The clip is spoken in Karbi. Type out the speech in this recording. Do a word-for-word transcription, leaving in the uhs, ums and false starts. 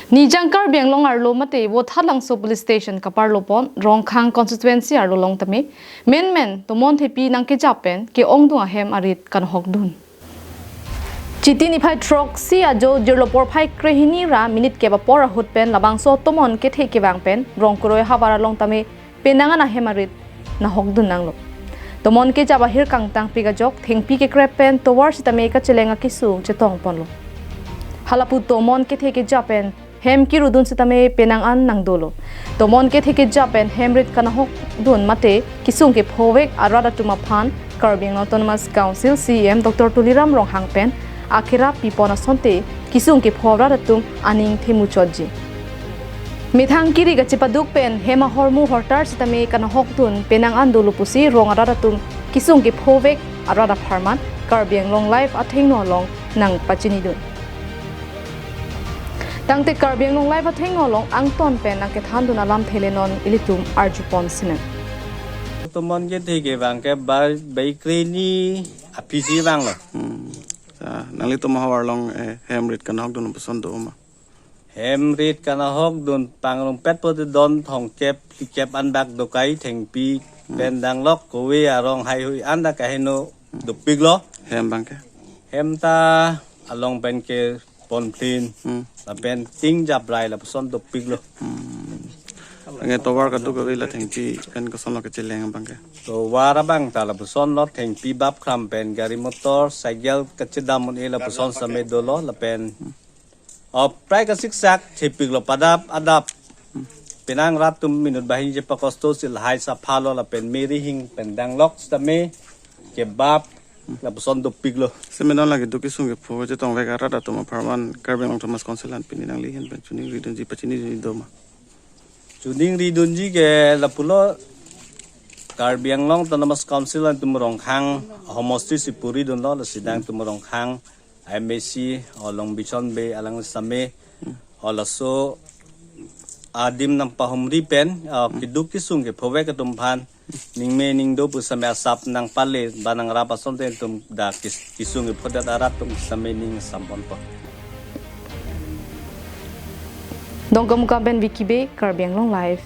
Nijang Karbi Anglong arlo mate Vothatlangso Police Station kaparlo pon Rongkhang constituency arlo along tame menmen tomon thepi nangkejap pen ke-ongdung ahem arit kanahokdun. Chiti niphai throksi ajo jirlo porphai krehini ra minute kep apor ahut pen labangso tomon kethe kevang pen Rongkroi havar along tame penang an ahem arit nahokdun nanglo. Tomon kejap ahir kangtangpik ajok thengpi kekrep pen tovar sitame kacheleng akesung chetong ponlo. Halapu tomon kethe kejap pen hem kirudun sitame penang an nangdolo. Tomon kethe kejap pen hem rit kanahokdun mate kesung kephovek arat atum aphan Karbi Anglong Autonomous Council C E M Doctor Tuliram Ronghang pen akerap pipon asonte kesung kepho arat atum aning themuchotji. Methang kiri kachepaduk pen hem ahormu hortar sitame kanahokdun penang an dolo pusi rong arat atum kesung kephovek arat apharman Karbi Anglong Live athengno along nangpachinidun. Tangte Karbi Anglong Live athengno along angton pen nangkethandun alamthe le non ilitum arjupon sinem. Tomon kethe kevang ke bai, bai krehini aphi si vanglo. Hmm. Sa, nanglitum havar along, eh, hem rit kanahokdun puson do ma? Hem rit kanahokdun pangrumpet pote don thomkep phlikep an bak dokai thengpi Hmm. pen danglok kove arong haihui an dak kaheno dopiklo. Hem abang ke? Hem ta along pen ke ponphlin, Hmm. lapen ting japrai lapuson dopiklo. Hmm. Anke tovar kaduk kave la thengpi pen kosonlo kacheleng abang ke? Tovar abang ta lapusonlo, thengpi bap khram pen gari motor, cycle kachedam un-e lapuson sitame dolo, lapen, Hmm. o, prai kasiksak thepiklo padap adap. Hmm. Penang rat atum minute banghini chepakosto si lahai saphalo lapen meri hing pen danglok sitame kebap lapuson dopiklo. Seme non lake do kesung kepho chetongvek arat atum apharman Karbi Anglong Autonomous Council an pini nangli ahin pen choningridunji pachinidunji do ma? Choningridunji ke lapulo, Karbi Anglong Autonomous Council atum Rongkhang homosti si puridunlo, lasi dang atum Rongkhang M A C, o Longbison Bey alang sitame, o laso adim nangpahumri pen, o keduk kesung kephovek atum aphan ningme ningdo pu sitame asap nangpale ba nangrap asonte atum dak kes-, kesung kephodet arat atum sitame ning samponpo. Dongkamukam pen Vicky Bey, Karbi Anglong Live.